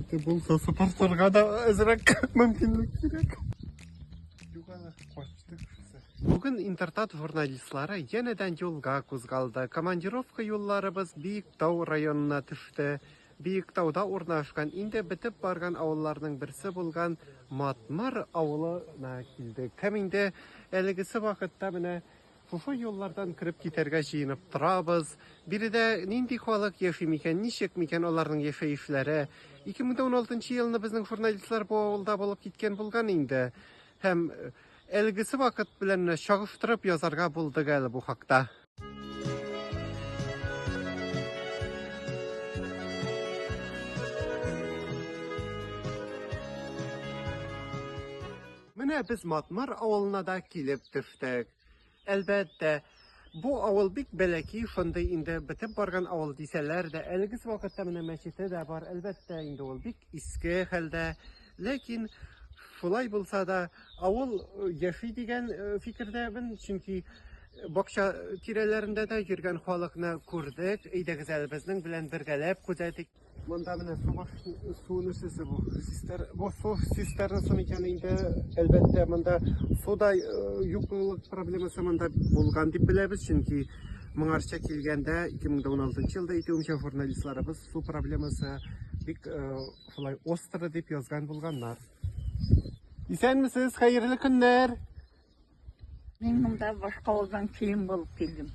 Булса сыпыртырга да әзрәк мөмкинлек кирәк. Юк әле, качты кешесе. Бүген Интертат журналистлары янәдән юлга кузгалды. Командировка юлларыбыз Биектау районына төште. Биектауда урнашкан, инде бетеп барган авылларның берсе булган Матмыр авылына килдек. Һәм инде әлегесе вакытта менә Шушы юллардан кереп китәргә җыенып торабыз. Биредә нинди халык яши микән, ничек микән аларның яшәешләре? 2016 елны безнең журналистлар бу авылда булып киткән булган инде. Һәм э, әлегесе вакыт белән менә чагыштырып язарга булдык әле бу хакта. Менә без Матмар авылына да килеп төштек. Әлбәттә, бу авыл бик бәләки, шундый инде бетеп барган авыл дисәләр дә, әлеге вакытта менә мәчете дә бар, әлбәттә, инде ул бик иске хәлдә. Ләкин шулай булса да, авыл э, яши дигән э, фикердәмен, чөнки бакча тирәләрендә дә йөргән халыкны күрдек. Әйдәгез әле безнең белән бергәләп күзәтик. Монда менә су баш су нәрсәсе бу? Систер, бу су цистернасы микән инде? Әлбәттә, монда су да э, юклык проблемасы монда булган дип беләбез, чөнки моңарча килгәндә 2016 елда әйтүемчә журналистларыбыз су проблемасы бик э, шулай остро дип язган булганнар. Исәнмесез, хәерле көннәр! Мин монда башка авылдан килен булып килдем.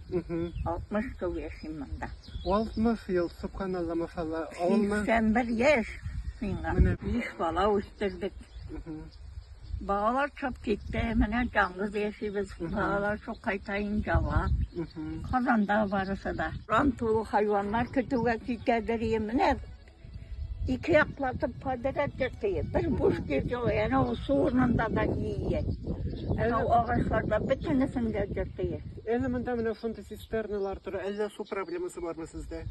60 ел яшим монда. 60 ел, субханалла, машалла. Авылны 81 яшь миңа. Менә. Биш бала үстердек. Балалар чыгып китте, менә ялгыз яшибез. Балалар шул кайта инде ала. Казанда барысы да. Урам тулы хайваннар көтүгә китәдер, менә Ике яклатып подряд йөртөе. Бер буш җир юк, әнә ул су урынында да ие. Әнә ул агачларда бөтенесендә йөртөе. Әле монда менә шундый цистерналар тора. Әллә су проблемасы бармы сездә?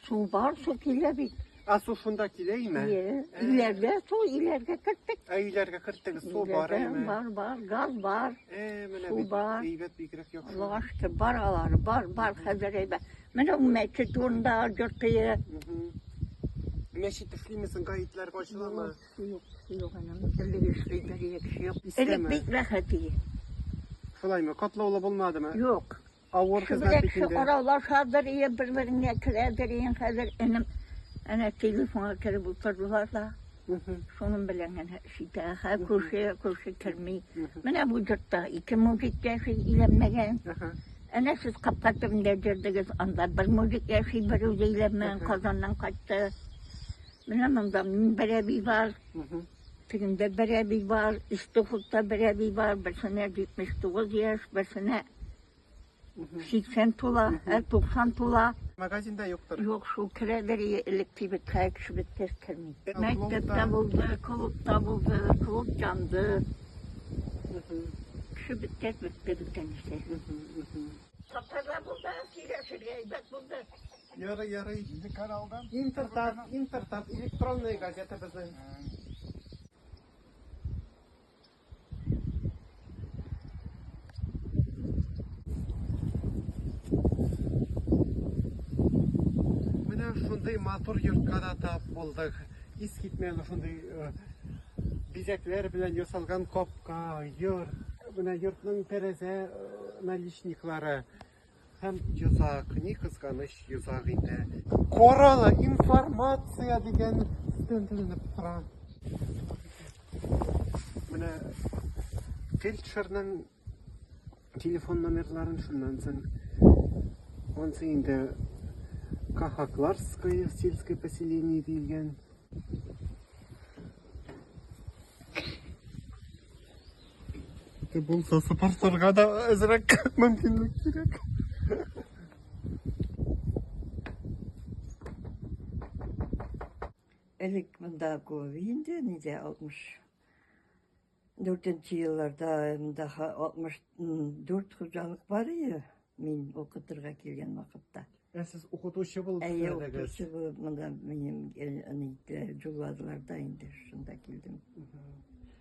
Су бар, су килә бит. А су шунда килә име? Ие. Өйләргә су, өйләргә керттек. Ә өйләргә керттегез, су бар Өйләргә име? Бар, бар, газ бар. Э, менә Су бит бар. әйбәт бигрәк яхшы. Аллага шөкер, бар алары, бар, бар, хәзер әйбәт. Менә ул мәчет турында йортые. Мәчет эшлиме соң, гаетләр ачыламы? Юк, юк, энем. Элек эшлидер, юк. Искеме? Элек бик рәхәт иде. Шулаймы? Катлаулы булмадымы? Юк. Авыр Кеше хезмәт белән бит кеше инде. аралашадыр, ие, бер-береңә керәдер, ие, хәзер энем әнә телефонга кереп утырдылар да. Шуның белән генә эш итә. Хә, күрше, күрше керми. Менә бу йортта ике мужик яши, өйләнмәгән. Әнә сез капка төбендә йөрдегез, анда бер мужик яши, бер үзе өйләнмәгән, Казаннан кайтты. Менә монда бер әби бар. Тегендә бер әби бар, Истохутта бер әби бар, берсенә 79 яшь, берсенә 80 тула, ә 90 тула. Магазинда юктыр. Юк, шул керәдер, элек кибеткә кеше беткәч керми. Мәктәптә булды, клубта булды, клуб янды. Кеше беткәч бетте бөтенесе. Татарлар булды, сөйләшергә әйбәт булды. Ярый, ярый. Инде каналдан. Интертат, Интертат, электронная газета безнең. Менә шундый матур йортка да тап булдык. Искитмәле шундый э, бизәкләр белән ясалган капка, йорт. Менә йортның тәрәзә э, наличниклары. Һәм йозак, ни кызганыч, йозак инде. Коралы информация дигән стенд эленеп тора. Менә фельдшерның телефон номерларын шуннан соң ансы инде Кахакларское сельское поселение диелгән. Булса сыпыртырга да әзрәк мөмкинлек кирәк. Элек монда күп инде, нидә 64 елларда монда 64 хуҗалык бар иде, мин укытырга килгән вакытта. Ә сез укытучы булып Әйе, эшләдегез. укытучы булып монда минем юлладылар да инде, шунда килдем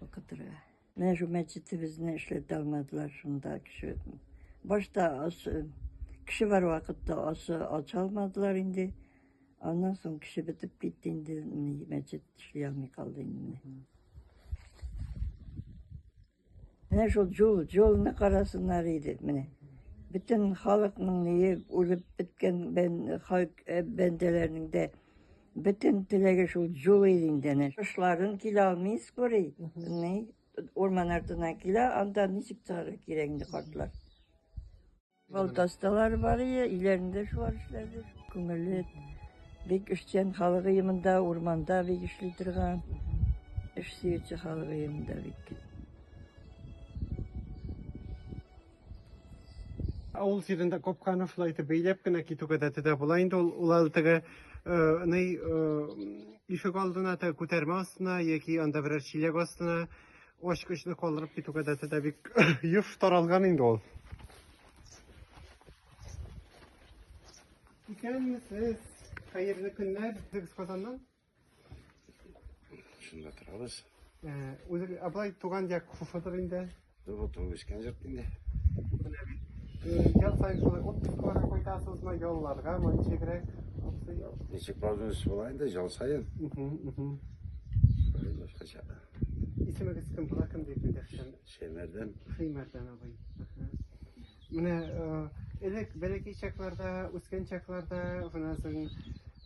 укытырга. Менә шул мәчетебезне эшләтә алмадылар, шунда кеше. Башта кеше бар вакытта ача алмадылар инде. Аннан соң кеше бетеп китте инде, мәчет эшли алмый калды инде. Менә шул юл, юлны карасыннар иде, менә. Бөтен халыкның ние үлеп беткән бән, халык э, бәндәләрнең дә бөтен теләге шул юл иде инде. Әнә. Кышларын килә алмый скорый. Ни, урман артыннан килә, анда ничек чыгарга кирәк инде картлар. Балта осталары бар ие, өйләрендә шулар эшләде. Күңелле, бик эшчән халык ие монда, урманда бик эшли торган. Эш сөюче халык ие монда бик. Авыл җирендә капканы шулай итеп бәйләп кенә китү гадәте дә була инде ул. Ул әле теге э, ни э, ишек алдына теге күтәрмә астына яки анда берәр чиләк астына Ачкычны калдырып китү гадәте дә бик еш таралган инде ул. Исәнмесез, хәерле көннәр. Сез Казаннан? Шунда торабыз. Э, Үзе абылай туган як шушыдыр инде. Туып туып үскән йорт инде. Менә бит. Э, Ял саен шулай отпускаларга кайтасызмы, ялларгамы, ничегрәк? Абзый? Ничек возможность була инде, жал саен. Шулай башкача. Исемегез кем була, кем дип эндәшсәм? Шәймәрдән. Шәймәрдән абый. Менә э, элек бәләкәй чакларда, үскән чакларда, шуннан соң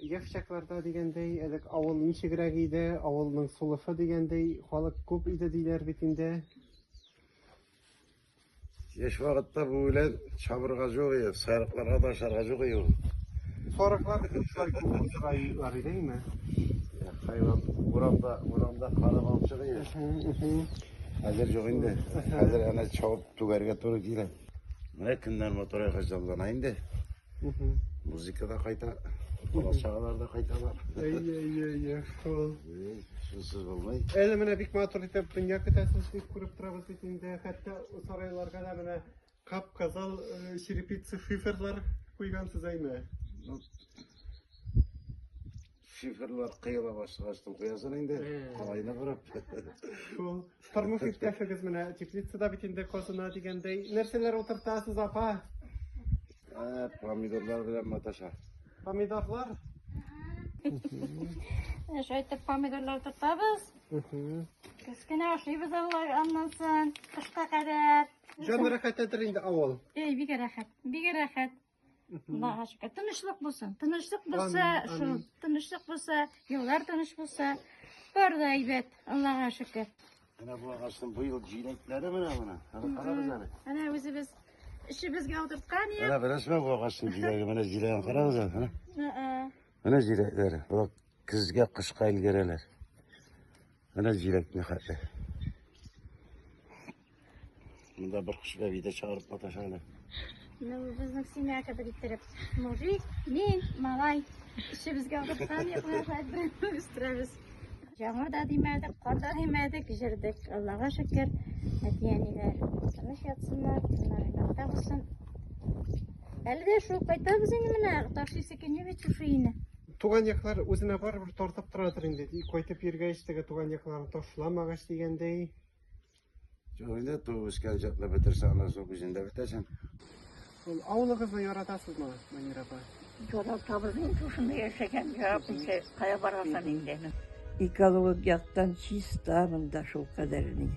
яшь чакларда дигәндәй, элек авыл ничегрәк иде, авылның сулышы дигәндәй, халык күп иде диләр бит инде. Яшь вакытта бу белән чабырга юк иде, сарыкларга да ашарга юк иде ул. Сарыклар шулай күп асрайлар иде, әйме? Хайван урамда, урамда кара балчык иде. Хәзер юк инде. Хәзер әнә чабып түгәргә туры килә. Менә көннәр матурайга җанлана инде. Музыка да кайта, бала чагалар да кайталар. Әйе, әйе, әйе, шул. Шунсыз булмый. Әле менә бик матур итеп дөнья көтәсез дип күреп торабыз бит инде. Хәтта сарайларга да менә кап-кызыл э, черепица шиферлар куйгансыз әйме. Ну, шиферлар кыела башлагач куясың инде. Калайны борып. Шул. Тормыш иптәшегез менә теплицада бит инде казына дигәндәй. Нәрсәләр утыртасыз, апа? Ә, помидорлар белән маташа. Помидорлар? Шулай итеп помидорлар утыртабыз. Көз көне ашыйбыз алар аннан соң кышка кадәр. Җан рәхәтәдер инде авыл. Эй, бик рәхәт, бик рәхәт. Аллага шөкер. Тынычлык булсын. Тынычлык булса, шул тынычлык булса, еллар тыныч булса, бар да әйбәт. Аллага шөкер. Менә бу агачның бу ел җиләкләре менә моны. Әнә карагыз әле. Әнә үзебез эшебезгә утырткан идек. Менә беләсезме бу агачның җиләге, менә җиләген карагыз әле. Менә. Менә җиләкләре. Болар көзгә, кышка өлгерәләр. Менә җиләкне хәтле. Монда бер кош бәби дә чыгарып маташа әле. Ну, безнең семья кебек иттереп. Мужик, мин, малай. Эшебезгә утырткан юк, үстерәбез. Яңгыр да димәдек, кар да димәдек, җырдык. Аллага шөкер, әти-әниләр тыныч ятсыннар, тыннары булсын. Әле дә шул кайтабыз инде менә, ташыйсы килми бит шушы өйне. Туган яклар үзенә барыбер тартып торадыр инде. Кайтып йөргәч, теге туган якларын ташламагач дигәндәй. Юк инде, туып үскән җырны бетерсәң, аннан соң үзең дә бетәсең. Ул авылыгызны яратасызмы, Манир апа? Яратабыз инде, шушында яшәгән, яратмыйча кая барасың инде. Экологик яктан чиста монда шулкадәр ни.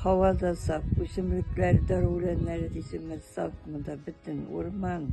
Һава да саф, үсемлекләр, дару үләннәре дисеңме, саф монда бөтен урман.